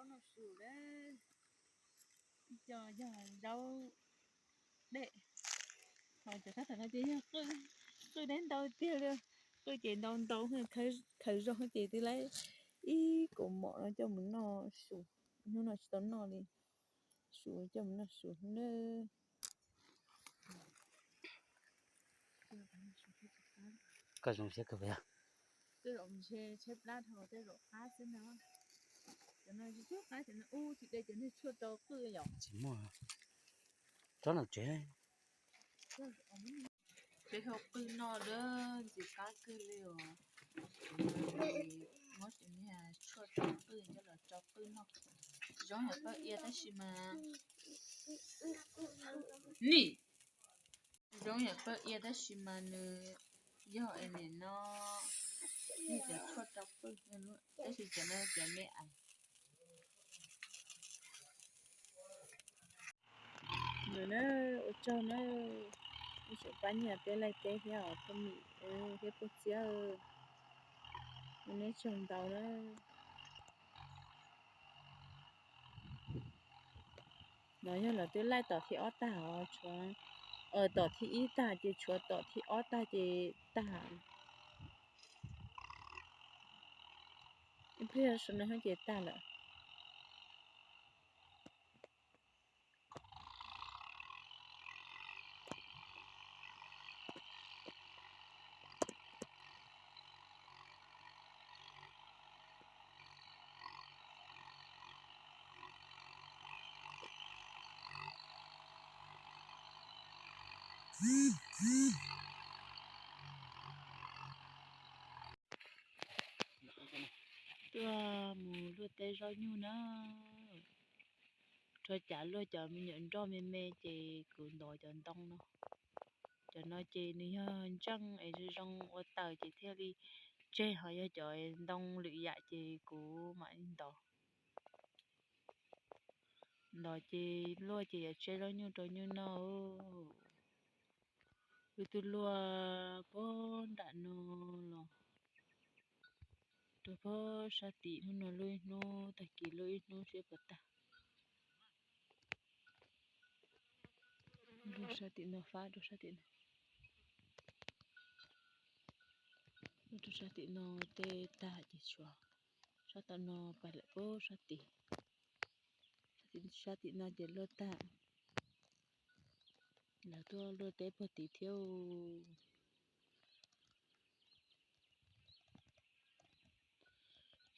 Zaub no su na, cov yog zaub dej, ho cov kab tam no ces yog qwj, qwj deb ntau tiag li. Qwj ces ntau ntau, khaws zog ces twb laib ib kaus mom no coj mus noj su, hnub no tsis tau noj li, su coj mus noj su na. Koj zoo siab kawg. Tej zaum ntshe tshaib plab dhau tej zaum qab xwb na. Cov no tsis qab, cov no ub tsis de cov niag tshuaj rau qwj yom. Tsis muaj. Tsob no tsev. Tsev hau qwj no lawm ntxim qab kawg li os. Muab cov niag tshuaj rau qwj coj los rau qwj noj. Zoo yam paj ia tab sis mas, nim, zoo yam paj ia tab sis mas nws yog es nim no yog cov tshuaj rau qwj, tab sis cov no cov me ais. Nws na, ua tsaug na, ib tsoom pab nyiam peb laij teb thiab os, phooj ywg thiab phooj ywg, ua nej tsaug ntau na. No yog lawv twb laij tom thib ob tag os, tshuav, tom thib ib tag ces tshuav tom thib ob tag ces tag. Ib pliag saum no ces tag lawm. Tuaj mus luaj teb zaub nyuj na. Rau cav luaj cov me nyuam nroj me me ces kuv ntov cov ntoo no. Cov no ces nws yog ntseej es zoo zoo ua taws ces thiaj li tseg, ho yog cov ntoo lwm yam ces kuv mam li ntov. Ntov ces luaj ces yuav tseb zaub nyuj rau nyuj noj. Wb twb luaj puag nram no los rau puag sab tim, hnub no luaj ib hnub, tag kis luaj ib hnub seb puas tag. Rau sab tim no, fab rau sab tim no. Rau sab tim no tej tag ces tshuav sab tom no pais lawm puag sab tim. Sab tim no ces luaj tag. Lawv tuaj luaj teb puag tid thiab.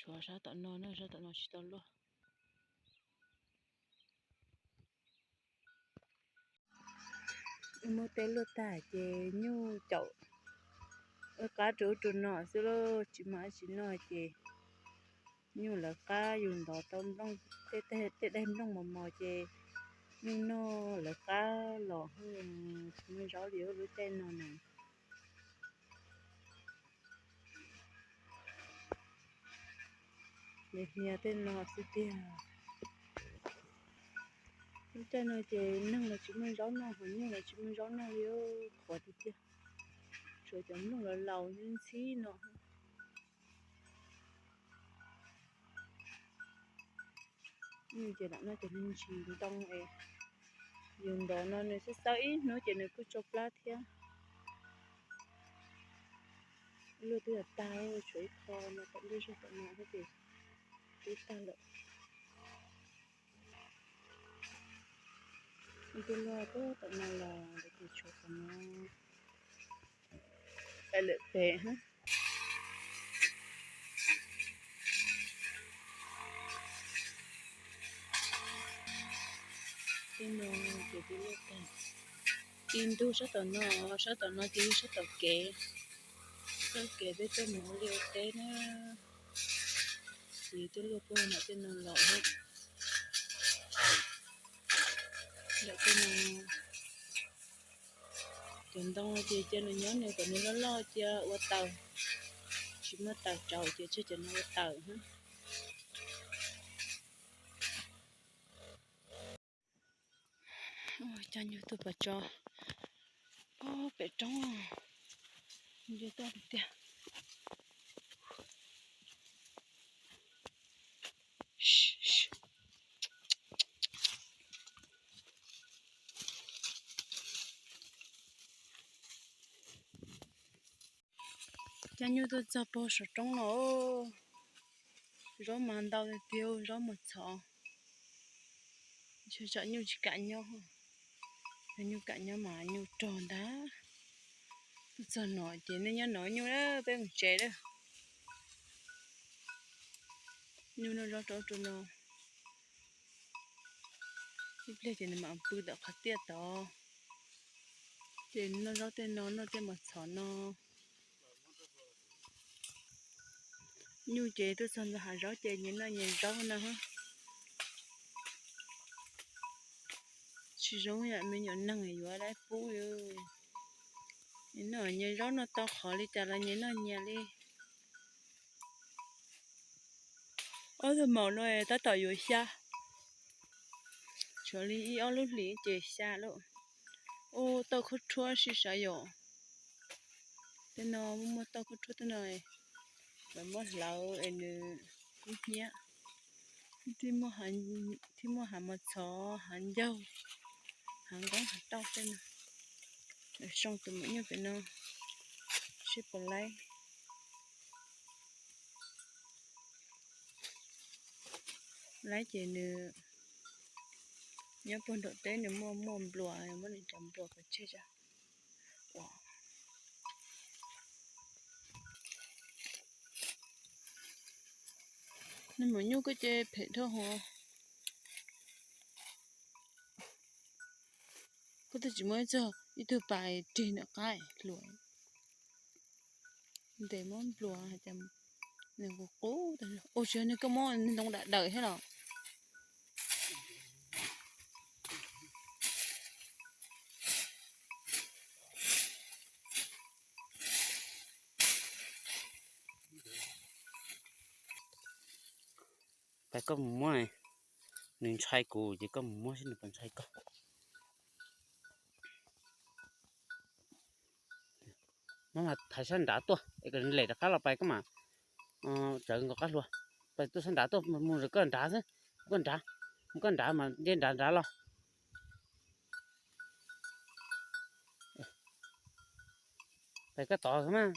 Tshuav sab tom no na, sab tom no tsis tau luaj. Muab teb luaj tag ces nyuj caum, wb qab rau ub rau no xwb lauj, tsis muaj dab tsi noj ces nyuj lawv qab. Yus ntov tau nplooj, tej daim nplooj mos mos ces nyuj noj lawv qab los, tsis muaj zaub li lub caij no na. Hnia tej no xwb tiag. Lub caij no ces neeg los tsis muaj zaub noj, ho nyuj los tsis muaj zaub noj li, qhuav tiag tiag. Tshuav cov nplooj laus laus ntxhib no. Ces lam noj cov ntsis ntoo es yus ntov no nws xab xab ib hnub ces nws kuj tsau plab thiab. Luaj twb yog tag, tshuav ib qho no tom ntej zog tom no ces twb tag lawm. Twb luaj puag tom no los lawv ces tshuav tom no. Pais lawm pem hab. Tej no ces twb luaj tag. Ci ntug sab tom no, sab tom no ces yog sab tom kev, sab kev peb tuaj mus ua liaj ua teb na. Ces twb luaj puag nram tej no los hab. Nram tej no, cov ntoo ces cia nws nyob nws kom nws loj loj cia ua taws, tsis muaj taws tsau ces tseg cov no ua taws hab. Coj nyuj tuaj pov tso puag pem roob, nyuj tuaj tiag. Cab nyuj tuaj txog puag saum roob no, zaub mas ntau tiag tiag, zaub mas txhov. Tsam nyuj tsis kam nyob, yog nyuj kam nyob mas nyuj rog ntag. Tuaj txog no ces nej nyob no nyuj na, peb mus tsev lawm. Nyuj noj zaub rau rau no, ib pliag ces nws mam pw tom qhov tiaj tod. Ces noj zaub tej no, noj tej mos txhov no. Nyuj ces tuaj txog ntawm hav zaub ces nyias noj nyias zaub no. Tsis zoo yam me nyuam neeg yuav dab pub. Nyias noj nyias zaub, noj tau qhov li cas los nyias noj nyias li. Ob tug maum no tab tom yuav xya, tshuav li ib ob lub hlis ces xya lawm. Ua tauj khaub rhuab sib sav yom. Tej no muaj muaj tauj khaub rhuab tej no, lawv muab hlawv es nws kub hnyiab. Thiab muaj hav mos txhov, hav ncaug, hav nqeeb hav tauj tej no. Lawv sau tus maum nyuj pem no seb puas laib. Laib ces nws nyob puag nraum teb, nws muaj muaj nplua, muab nws cov nplua pov tseg tso. Nws maum nyuj koj ces phem dhau hov. Koj twb tsis muab ib txog ib tug pas rig nram qab hluas. Ntes muab nplua, nws qus qus. Ua tsis yog nws koj muab ntoo dam dawm thiab los? Pais koj mus muab, nws ntshai kuv ces koj mus muab seb nws puas ntshai koj. Muab mas thaiv sab nrad tuaj es kom lem rov qab los pais koj mam tsawv nkaus qab hlua. Pais tuaj sab nrad tuaj, mus zom koj nrad xwb, koj nrad, mus koj nrad mas nce nrad nrad los. Pais koj tod xwb mas,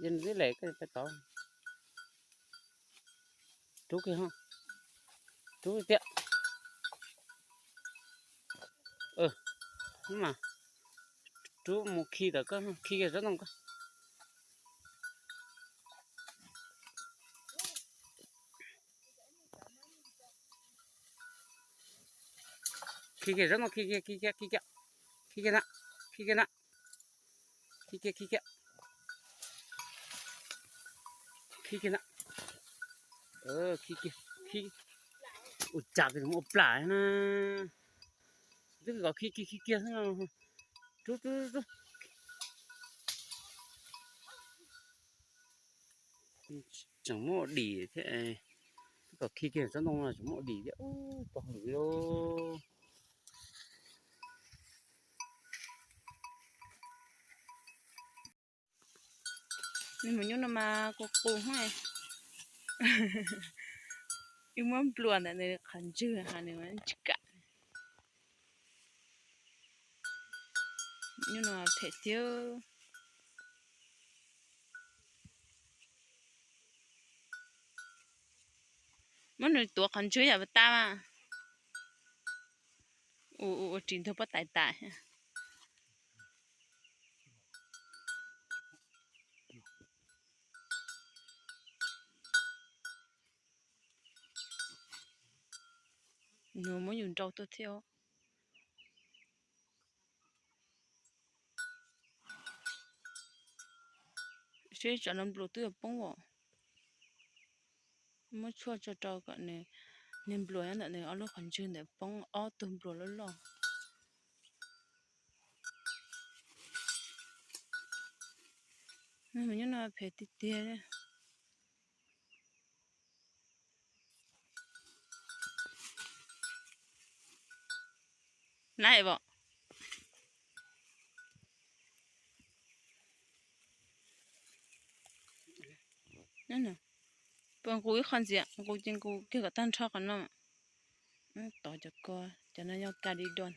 yog nws twb lem koj pais tod. Rub kiag, rub tiag. Mas rub mus khi tawm koj, khi kiag tsob ntoo koj. Khi kiag tsob ntoo, khi kiag, khi kiag, khi kiag, khi kiag na, khi kiag na, khi kiag, khi kiag, khi kiag na, khi kiag, khi, ua cas ua plam na, twb kom khi kiag khi kiag xwb no, rub rub rub. Tseem muaj dim thiab, twb kom khi kiag tsob ntoo no tseem muaj dim thiab, pog lwm. Nws mus nyuj no mas qus qus hos. Wb muab nplua ntawm nws qhov ntswg ha nws tsis kam. Nyuj no phem tiag. Muab nws tuav qhov ntswg yam pas tas mas. Ua ris ntug pob tais tas. Nws muab yus nrau tuaj thiab. Seb tsam no nplua twb yuav poob os. Muab tshuaj tso rau kom nws, niag nplua nyob ntawm nws ob lub qhov ntswg ntawd poob ob tug nplua loj loj. Nws mus nyob no phem tiag tiag. Laiv os. Puas nqus ib qho ntxiv, nqus ces nqus kiag kom tag nrho qhov no. Tov cov ko, cov no yog ka di don.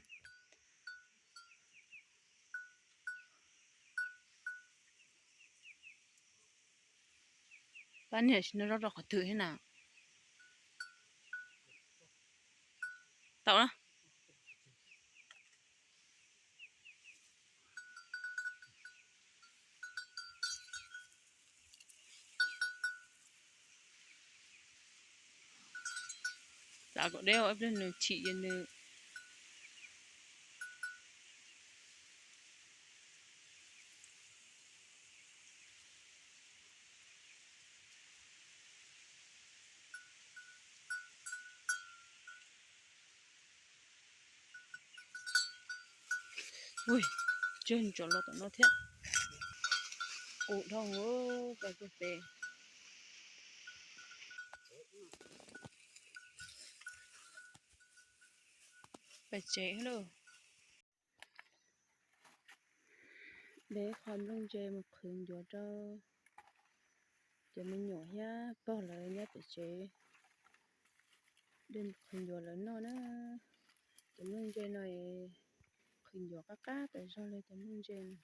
Pab niag sim no zaub rau qhov twg thiab na? Tau na. Txav kom deb, ib pliag nws chim ces nws Ui, tseg tsom los tom no thiab. Qus dhau, pais kiag pem. Pais tsev lawm. De qho nplooj ntse mus qhwv ncuav rau cov me nyuam thiab pog lawv nyob pem tsev, de mus qhwv ncuav lawv noj na. Cov nplooj ntse no qhwv ncuav qab qab tas zog li cov nplooj ntse no.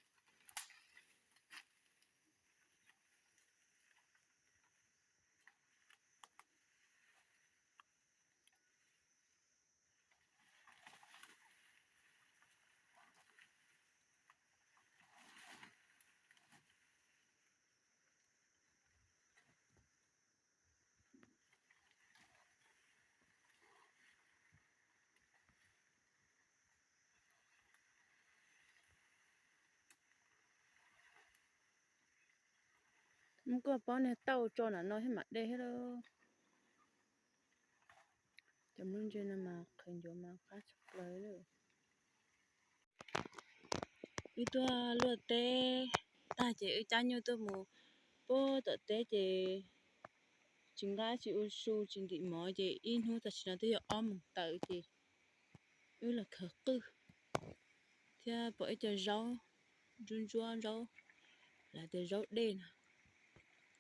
Muab koj pob niag tauj tso nram no thiab mam de thiab lauj. Cov nplooj ntse no mas qhwv ncuav mas qab tshaj plaws li. Wb tuaj luaj teb tag ces wb cab nyuj tuaj mus puag tom teb ces tsis nqa tsis ua su tsis ntim mov ces ib hnub tam sim no twb yog ob moos tawm ces wb los khaws qwj thiab pom ib co zaub ntsuab ntsuab, zaub, lawv tias zaub dej no,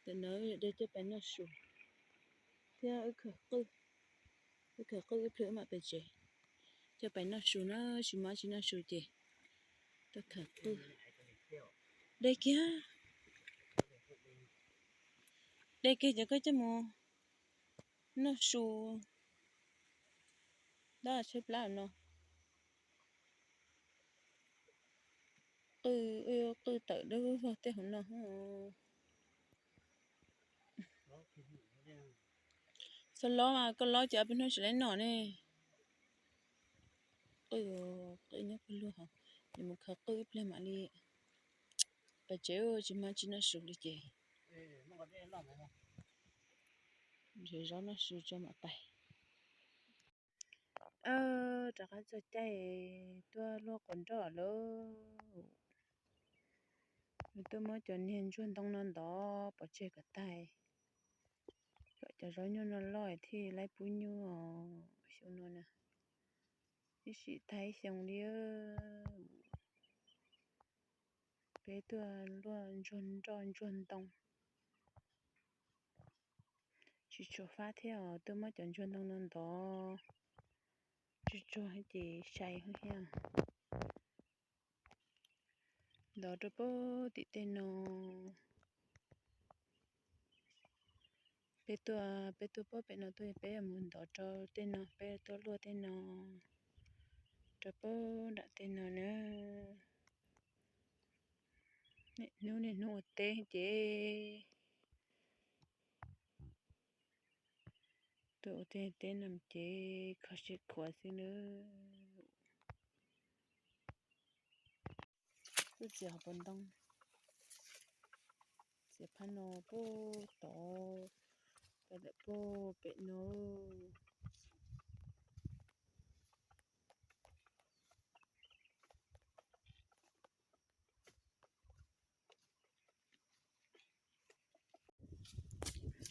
tam no de coj pais noj su thiab wb khaws qwj, wb khaws qwj ib pliag wb mam pem tsev coj pais noj su na, tsis mov tsis noj su ces tuaj khaws qwj. De kiag, de kiag ces koj coj mus noj su. Dab tshaib plab no. Qwj, qwj tawm dawb vog tej hauv no. Txhob lob mas, koj lob ces ob peb hnub tsis laib noj ne. Qwj, qwj nyob pawg lug hauv, nws mus khaws qwj ib pliag mam li pem tsev, tsis mov tsis noj su li ces nrhiav zaub noj su tso mam pais. Rov qab txog caij tuaj luaj quas nroj lawm. Nws tuaj muab cov niag ntsuag ntoo no ntov pov tseg kom tag, kom cov zaub nyuj no loj thiaj laib pub nyuj xyoo no na. Ib sim tag ib xyoo li. Peb tuaj luaj ntsuag nroj ntsuag ntoo, tsis tshua fab thiab os, tuaj muab cov ntsuag ntoo no ntov tsuag tsuag ces sai thiab. Ntov rau puag tim tej no. Peb tuaj, peb tuaj puag pem no tuaj, peb yuav mus ntov rau tej no, peb tuaj luaj tej no rau puag nram tej no na. Niaj hnub niaj hnub ua teb ces tuaj ua teb, teb no ces kho siab khuav xwb nawb. Twb txiav hauv paus ntoo, txiav phab no puag tod, pais lawm puag pem no.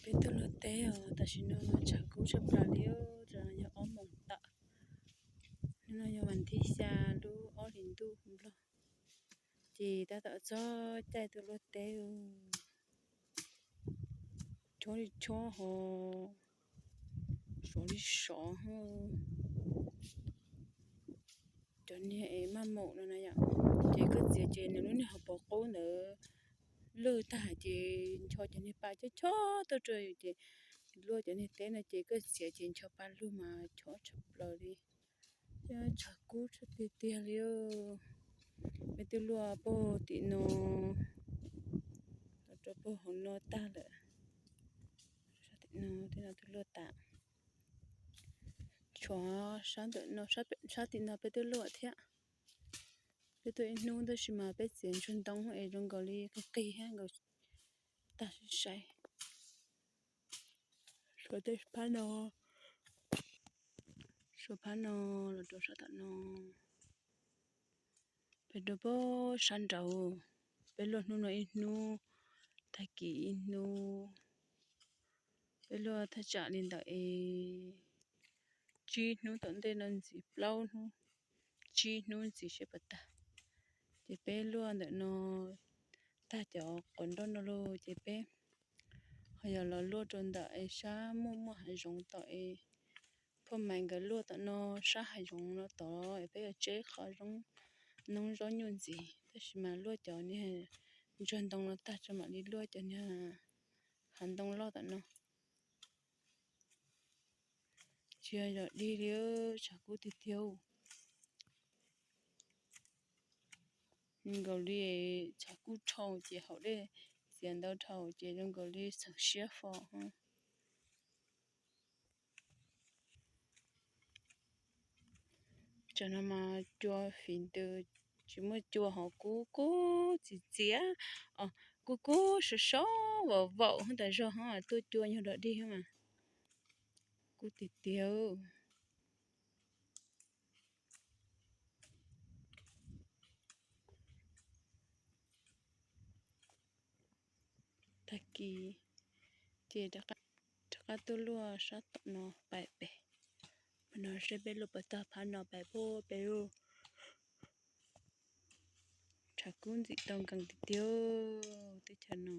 Peb tuaj luaj teb os, tam sim no tshav kub tshaj plaws li, tam sim no yog ob moos tawm. Hnub no yog vas thib xya lub ob hlis ntuj Nplog, ces tab tom txog caij tuaj luaj teb. Chob li chob ho, sov li sov. Cov niag es maj maum no na yom, ces koj txiav ces nws lub niag hauv paus qub ntawd lwj tag ces ncho cov niag pa chob chob tuaj rau yus ces luaj cov niag teb no ces koj txiav ces ncho pa lug mas chob tshaj plaws li. Cov tshav kub tshav tiag tiag li. Peb twb luaj puag tim no los rau puag hauv no tag lawm. Sab tim no tej no twb luaj tas. Tshuav sab ntawm no, sab tim no peb twb luaj thiab. Peb tuaj ib hnub tab sis mas peb txiav ntsuag ntoo es zoo nkaus li qig qig thiab nkaus tag sai sai. Suav tej phab no, suav phab no los rau sab tom no. Peb rau puag sab nraud, peb luaj hnub no ib hnub, tag kis ib hnub. Peb luaj thaj tsam li ntawm es tsib hnub tom ntej no ntxiv, plaub hnub, tsib hnub ntxiv seb puas tag. Ces peb luaj ntawm no tag cov quav nroj no lauj ces peb ho yog los luaj rau ntawm es sab muaj muaj hav zoov tom es phauj Maiv nkawd luaj tom no, sab hav zoov no tod es peb yuav tseb qhov zoo noob zaub nyuj ntxiv tab sis mas luaj cov niag ntsuag ntoo no tag tso mam li luaj cov niag hav ntoo loj tom no. Tsis yog dig li, tshav kub tiag tiag. Nkaus li tshav kub dhau ces haus dej xiav ntau dhau ces zoo nkaus li txheem siab fo. Tsam no mas cua fim ntws, tsis muaj cua hos kub kub txiv txiav, kub kub sov sov vaum vaum hub tas zog hos tuaj cua nyuag dog dig mas kub tiag tiag. Tag kis ces rov qab tuaj luaj sab tom no pais pem, no seb peb luaj puas tag phab no pais puag pem. Tshav kub ntxim tau nkees tiag tiag teb chaws no.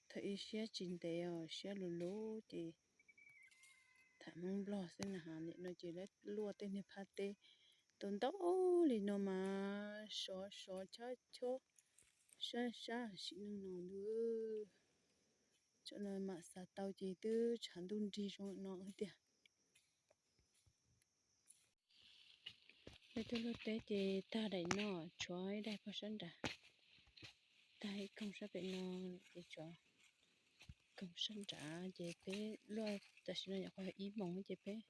Thaum ib siab tsis ntev os, siab luv luv ces tham Hmoob Nplog xwb na. Nim no ces lawv luaj tej niag phab teb tau ntau li no mas sov sov chob chob sab sab sim neej no nws. Tsam no mam xav tau ces twb tshav ntuj nrig zoo no tiag. Peb tuaj luaj teb ces tag daim no, tshuav ib daim pog sab nrad, tag ib koog sab pem no, ces tshuav koog sab nrad ces peb luaj tam sim no nyuam qhuav ib moos ces peb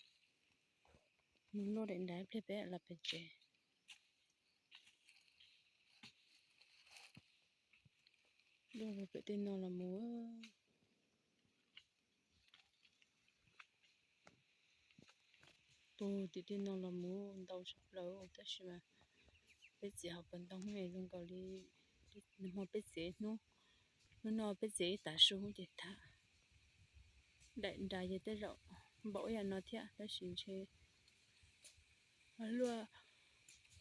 mus luaj daim nrad ib pliag peb los pem tsev. Luaj pem tej no los mus, tus tim tej no los mus ntau tshaj plaws tab sis mas peb txiav hauv pas ntoo zoo nkaus li nag hmo peb txiav hnub, hnub no peb txiav ib tav su ces tag. Daim nrad ces tej zaum npaum ib yam no thiab tab sis ntshe luaj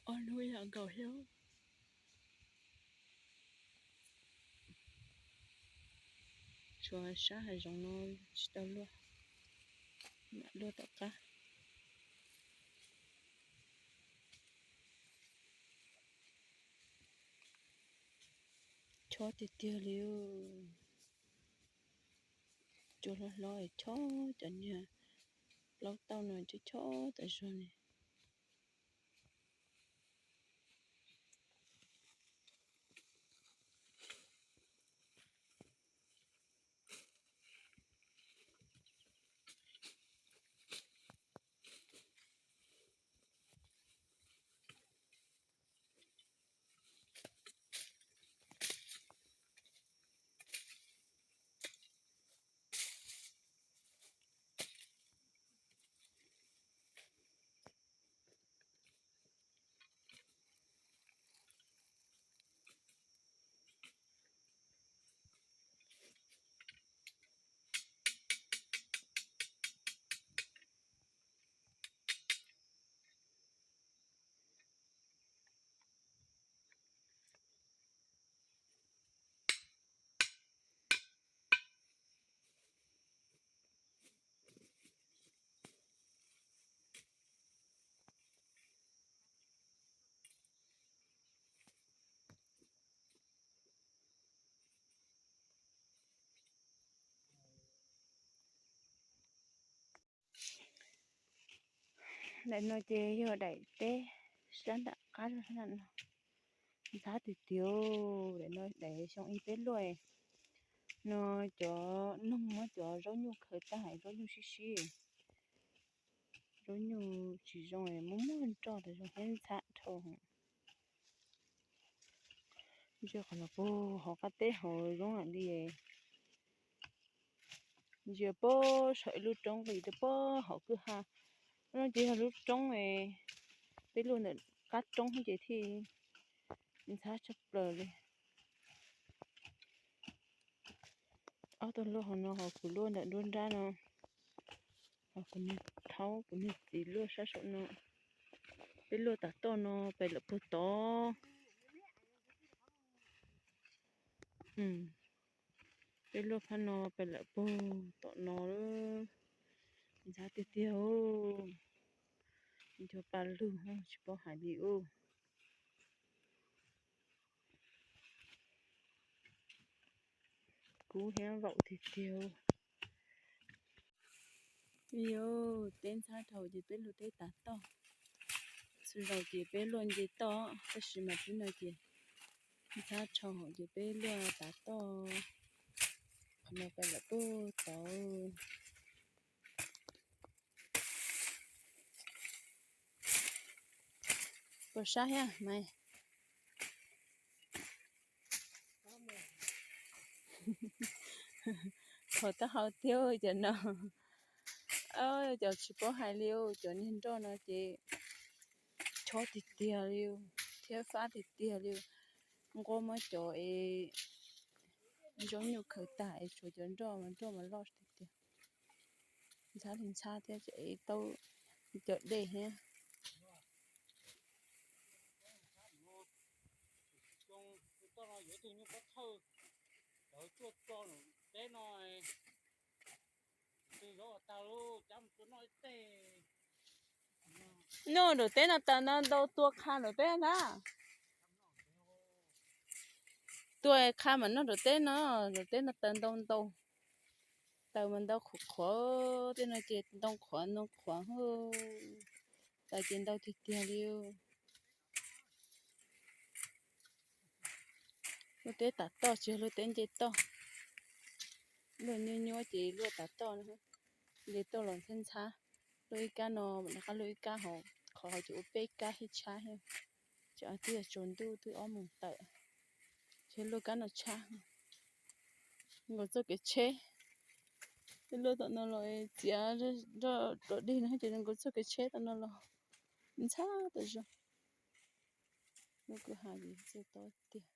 ob hnub ib yam nkaus thiab. Tshuav sab hav zoov no tsis tau luaj, mam luaj tom qab. Chob tiag tiag li. Cua hlob hlob chob cov niag plaub tauj no chob chob tas zog li. Daim no ces yog daim teb sab nram qab zog sab nram no. Ntxhab tiag tiag. Daim no daim xyoo ib peb luaj no, cov noog muab cov zaub nyuj khaws tag, zaub nyuj sib sib, zaub nyuj tsis zoo, muaj muaj nroj tas zog thiab ntxhab dhau. Ntsia qhov no puag hauv qab teb hauv zoo heev li. Ntsia puag saum ib lub roob nqis rau puag hauv kwj ha. No ces yog lub roob, peb luaj ntawm qab roob ces thiaj ntxhab tshaj plaws li. Ob tug luaj hauv no, hos kuv luaj ntawm nruab nrab no, hos kuv niag thaub kuv niag txiv luaj sab saum no. Peb luaj tav toj no pem lawm puag tod. Peb luaj phab no pem lawm puag tom no. Ntxhab tiag tiag. Cov pa lug tsis paub hais li ub. Kub thiab vaum tiag tiag. Ib teb ntxhab dhau ces peb luaj teb tav toj. Xyoo zaus ces peb luaj nce toj, tab sis mas tib no ces ntxhab dhau ces peb luaj tav toj. Qhov no pem lawm puag tod. Puas sab thiab mas? Khov taub hau tiag cov no. Cov tsis paub hais li, cov niag nroj no ces chob tiag tiag li thiab fab tiag tiag li. Nquab muab cov es zaub nyuj khaws tag es tshuav cov nroj mas nroj mas loj tiag tiag. Ntxhab li ntxhab thiab es tau cov dej thiab. Noj nram teb no tas no ntau tua qha nram teb na. Tua qha mas noj nram teb no, nram teb no taws ntau ntau. Taws mas ntau qhuav qhuav, tej no ces ntoo qhuav ntoo qhuav, taws ces ntau tiag tiag li. Luaj teb tav toj tsis yog luaj teb nce toj. Luaj nyuaj nyuaj ces luaj tav toj, nce toj los ntxhab ntxhab. Luaj ib kab no mam rov qab luaj ib kab hauv, qhov hauv ces ua peb kab thiab tshab thiab. Ces twb yog tsaus ntuj twb ob moos tawm, ces luaj kab no tshab. Nkaus txoj kev tsheb, luaj tom no los txiav nroj dog dig no ces nkaus txoj kev tsheb tom no los ntxhab tas zog. Lub kwj ha ces txawj tob tiag.